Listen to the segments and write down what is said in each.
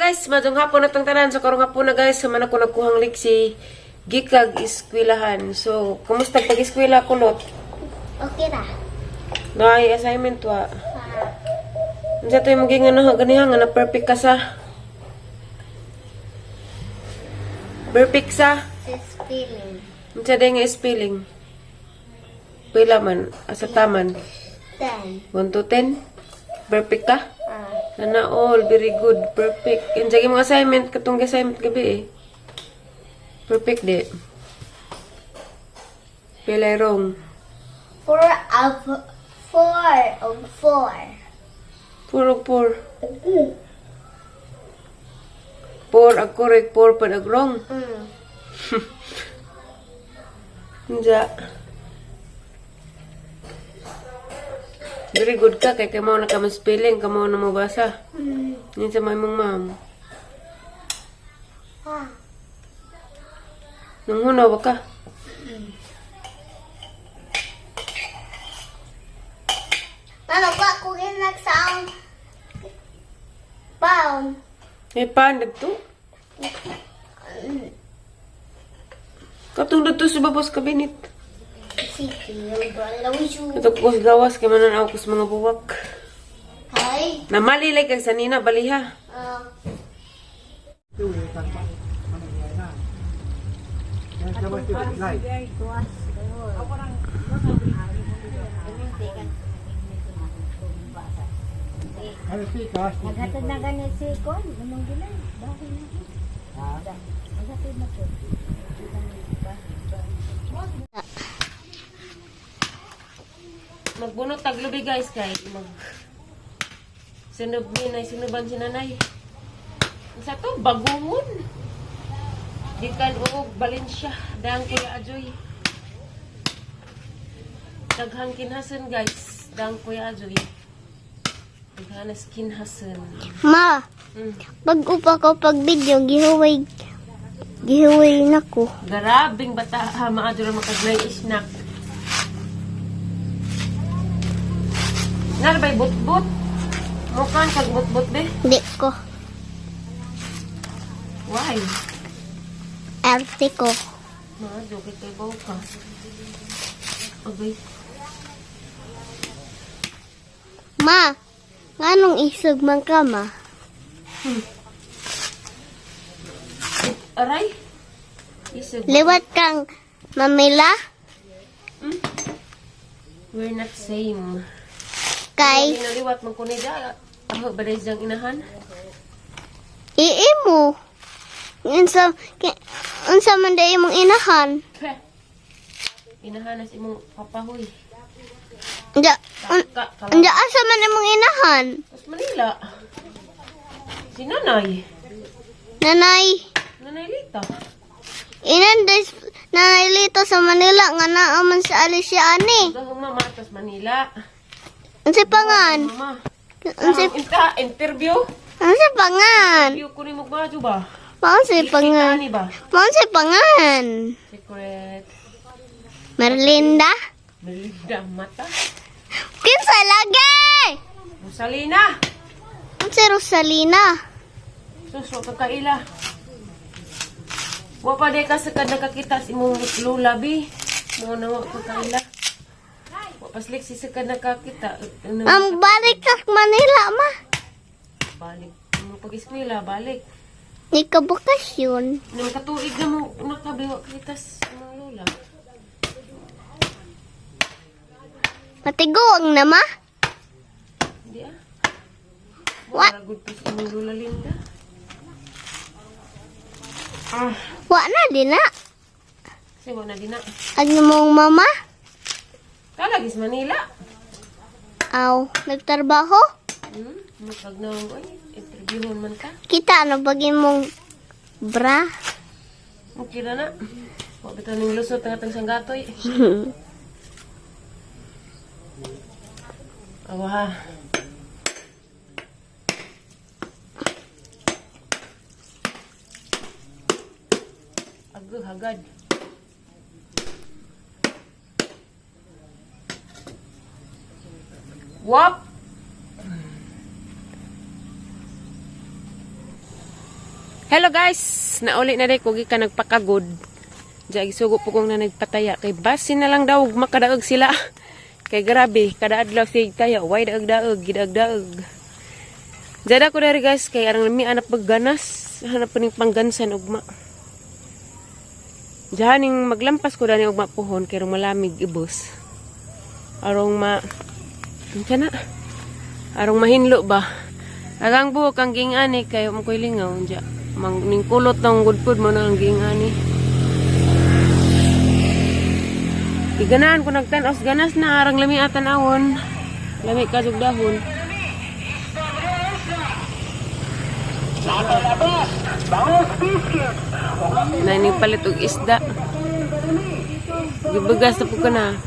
Guys, maayong hapon na tong tanan. So karong hapon na, guys, sama na ko nagkuhang Lexi gikag iskwilahan. So, kumusta pag eskwela, kulot? Okay ra. Naay assignment wa? Ah. Unsa to imong gingan ganiha nga na perfect ka sa? Perfect sa? Sa spelling. Unsa day nga spelling? Pila man? Asa taman? 10. 1 to 10? Perfect ka? Ah. Sana all, very good, perfect. Unsa imong assignment katong assignment gabi eh? Perfect di. Pila wrong? 4 of 4 of 4. 4 og 4. 4 ang correct, 4 pa ang wrong. Unsa? Very good ka kay kamo na ka man spelling, kamo na mo basa. Yun sa imong ma'am. Ah. Nung hunaw ba ka? Mama, pa ko ginak sa ang pound. May pan dagto. Katong dagto sa babas kabinet. Sige, Ito ko sa gawas kay manan ako sa mga buwak. Hay. Namali lay kag sanina baliha. Ah. Naghatod na gani si Kon, anong gilay? Bakit na? Naghatod na po. Magbunot taglubi, guys, kay mag sunob ni nay sunuban si nanay. Sa to bagungon. Gikan og Valencia, dang Kuya Ajoy. Daghang kinhasan, guys, dang Kuya Ajoy. Daghanas kinhasan. Ma, pag upa ko pag video, gihuway, gihuway na ko. Garabing bata ha, maadyo ra makaglay snack. Narbay butbut. Mukan kag butbut be. Di ko. Why? Erte ko. Maadyo kay kay baw ka. Agay. Ma, nganong isog man ka, ma? Aray. Isog. Liwat kang mamila We're not same. Kay Ginaliwat man ko ni da. Ako ba dahil siyang inahan? iimo. Unsa unsa man day imong inahan? Peh. Inahan as imong papahoy. Unsa un, Ka, ka, unsa asa man imong inahan? Mas Manila. Si nanay. Nanay, Nanay Lita. inan day nanay Lito sa Manila nga naa man sa Alicia ani. Gahong mama tas Manila. Unsa pangan? Mama. Unsa Inta, interview. Unsa pangan? Interview ko ni Mugmadyo ba? Unsa pangan? Kita ni ba? Unsa pangan? Secret. Merlinda? Melinda mata. Kinsa lagi? Rosalina. Unsa Rosalina? Sus, wa ka kaila. Wa pa day ka sa kad nakakita sa imong lula bi. Mo na wa ka kaila. Wa pa slik si sa kad nakakita. Ano, Ang balik ka Manila, ma. Balik. Mo pag-eskwela, balik. Ni ka bakasyon. Nang katuig na mo nakabiwa kita sa imong lola. Matiguang na, ma. Hindi ah. What? Wala good pa sa imong lola Linda. Ah, Wa na din na. kasi wala din na. Ang imong mama? Talagis Manila. Aw, nagtrabaho? Matag na oy, interviewon man ka. Kita ano bag imong bra? Okay na na. Wa bitaw ning lusot ang atong sanggatoy. Awa ha. Ago hagad. Wap. Hello guys! Nauli na day ko gikan nagpakagod. Diya gisugo po kong na nagpataya kay basin na lang daw makadaog sila. Kay grabe, kada adlaw sig taya, way daog daog, gidaog daog. Diya ko dari guys kay arang lami anak pagganas, hanap pa ning panggansan ugma. Diya ning maglampas ko dani ugma pohon kay rong malamig ibos. Arong ma unsa na? Arong mahinlo ba? Agang buhok ang gingani kayo mo ko'y lingaw diya. Mang ning kulot ng gudpud mo na ang gingani. Iganahan ko nagtan-os ganas na arang lami atan awon. Lami ka jug dahon. Naning palit og isda. Gibugas na po ko na.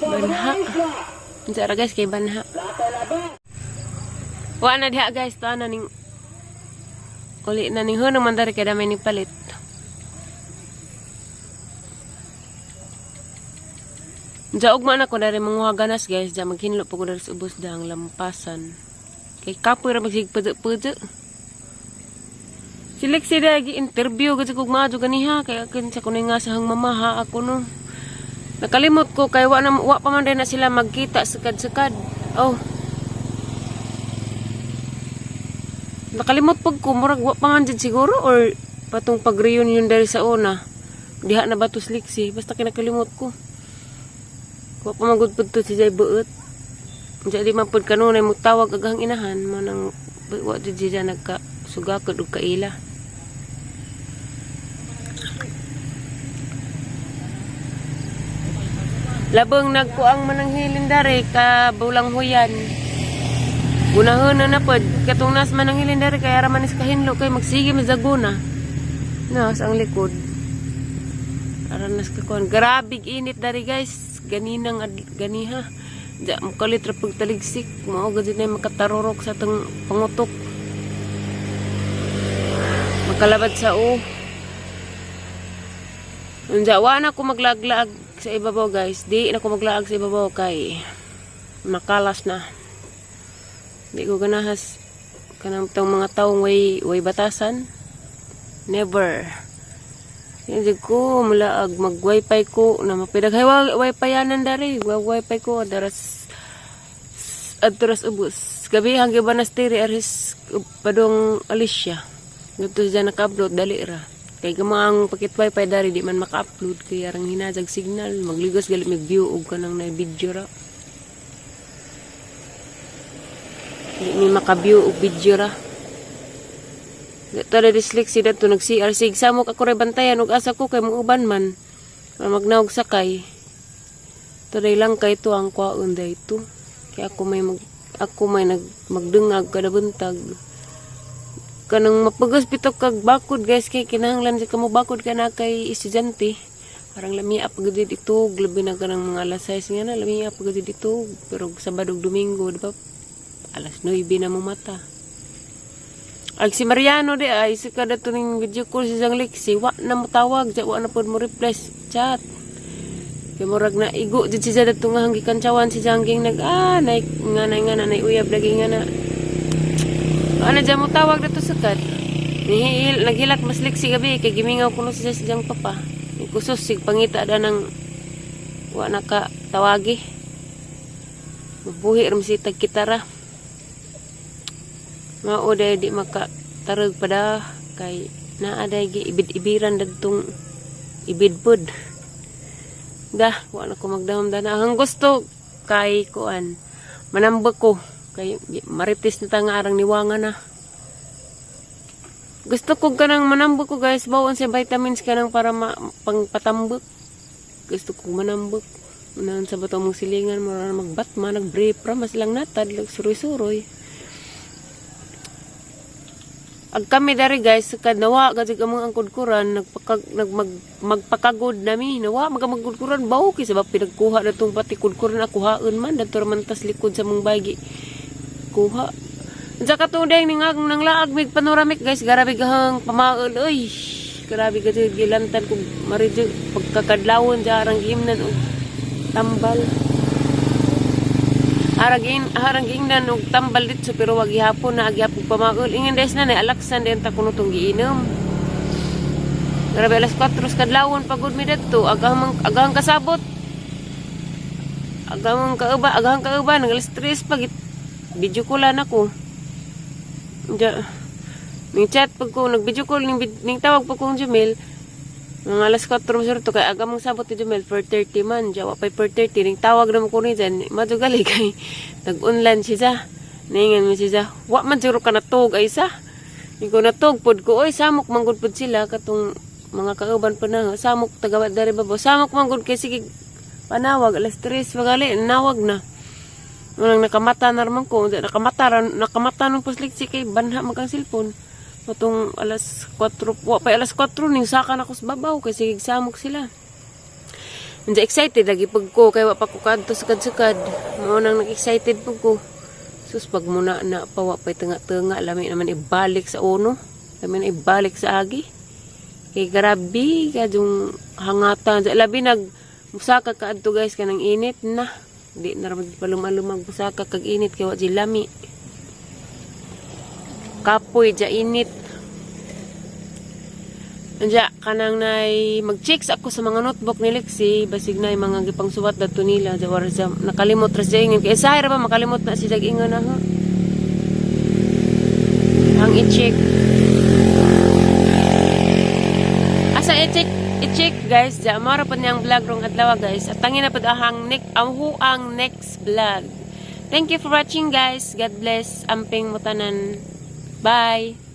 Banha. Unsa ra guys kay banha. Wa na diha guys, to na ning uli na ning hunong man dari kay damay ning palit. Diya ugma na ko dari manguha ganas guys, diya maghinlo po ko dari sa ubos dang lampasan. Kay kapoy ra magsig pudyo-pudyo. Si Lexi dahil gi-interview kasi kog maadyo ganiha kay akin sa kunay nga sa hang mamaha ako no. Nakalimot ko kay wa na wa pa man din na sila magkita sakad-sakad. Oh. Nakalimot pag ko murag wa pa man jud siguro or patong pag-reunion diri sa una. Diha na ba to si Lexi? Basta kinakalimot ko. Wa pa man gud pud to si Jay Buot. Diya di man pud kanunay mo tawag aghang inahan mo nang wa jud siya nagka sugakod og kaila. Labong nagkuang mananghilin dari ka bulang huyan. Gunahon na na pod katong nas mananghilin dari kay ara manis kahinlo kay magsige mazaguna. Na sa ang likod. Ara nas ka kuan. Grabe init dari guys. Ganinang ganiha. Diya mo kalit ra pagtaligsik. Mao gud na makatarurok sa tong pangutok. Makalabad sa o. Unja, wa na ko maglaglaag sa ibabaw guys. Di na ko maglaag sa ibabaw kay makalas na. Di ko ganahas kanang tong mga taong way batasan. Never. Hindi ko mulaag mag wifi ko na mapidaghay wifi yanan dari. Wa wifi ko daras adturas ubos. Gabi hanggang ba na stiri aris padong Alicia. Dito siya naka-upload dali ra. Kay gama ang pakit wifi dari di man maka-upload kay arang hinazag signal magligos galit mig view og kanang na video ra. Di mi maka-view og video ra. Dito na dislik si dato nag CR sig samok ako ray bantayan og asa ko kay muuban man. Magnaog sakay. Tuloy lang kay to ang kwaon dayto. Kaya ako may nag magdungag kada buntag. Kanang mapagas bitok kag bakod guys kay kinahanglan sa kamo bakod ka na kay estudyante. Parang lamia pag dito, labi na kanang mga alas 6 nga na lamia pag dito, pero Sabado ug Domingo, di ba? Alas 9 na mo mata. Ag si Mariano di ay sa kada tuning video call si Jang Lexi, wa na mo tawag, ja wa na pod mo reply chat. Kay murag na igo jud siya dadto nga hanggi kantsawan si Jangging nag ah nay nga nay nga na nay uyab lagi nga na. Ano dyan mo tawag dato sa kad? Nihil, naghilak mas Lexi gabi kay gimingaw kuno siya sa Jang papa. Ni kusos sig pangita da nang wa na ka tawagi. Mabuhi ra man si tag kitara. Mao day di maka tarog pa da kay naa day gi ibid-ibiran dadtong ibidpod. Da, wa na ko magdahom da na. Ang gusto kay kuan manambag ko kay marites na ta nga arang niwanga na. Gusto ko kanang manambok ko guys, bawon sa vitamins kanang para ma, pangpatambok. Gusto ko manambok. Unahan sa bato mong silingan mo na magbatma, nag-brief ra, mas lang natad, suroy-suroy. Ag kami dari guys, kad nawa gud among ang kudkuran, nagpaka, magpakagod nami, nawa magamagkudkuran bawo kay sabab pinagkuha na tong pati kudkuran ako haon man dadto ra man tas likod sa mong baygi. Kuha. Unsa ka tong dayng ning nang laag mig panoramic guys, grabe gahang pamaol oy. Grabe ka jud gilantan kog maridyo pagkakadlawon sa arang gimnan og tambal. Harag ingnan og tambal dito pero wag gihapon na gihapon pamagol. Ingon des na ni alaksan din ta kuno tong giinom. Grabe, alas 4 sa kadlawon pagod mi dadto, agahang kasabot. Agahang kauba nang alas 3 pag video call ako. Ja, ning chat pag ko nag video call ning tawag pag kong Jumel. Mga alas 4 mo to kay aga mong sabot ni Jumel, 4:30 man. Jawa pa 4:30 ning tawag na mo ko ni dyan. Madyo gali kay nag-online siya. Ningan mo siya. Wa man juro ka natog ay sa. Ning ko natog pod ko, oy, samok manggod pod sila katong mga kauban pa na samok tagawat dari babo, samok manggod kay sige panawag alas 3 magali nawag na. Walang nakamata na raman ko. Nakamata nung puslik si kay banha mag ang cellphone. Matong alas 4, wa pa alas 4 ning saka na ko sa babaw kay sige samok sila. Hindi excited lagi pag ko kay wa pa ko kadto sukad-sukad. Mao nang nag-excited pag ko. Sus, pag muna na pa wa pa'y tunga-tunga, lami naman ibalik sa uno. Lami na ibalik sa agi. Kay grabe kadong hangatan. Labi nag musaka ka adto, guys, kanang init na. Di na ra paluma-lumag musaka kag init kay wa di lami. Kapoy ja init. Anja kanang nay mag-check sa ako sa mga notebook ni Lexi, basig na mga gipangsuwat dato nila ja war sa nakalimot ra siya ingon kay isahay ra ba makalimot na siya ingon na ha. Ang i-check. Asa i-check, guys, ja mao ra pod niyang vlog rong adlaw, guys. At tangin na pod ahang next ang huang next vlog. Thank you for watching, guys. God bless. Amping mo tanan. Bye.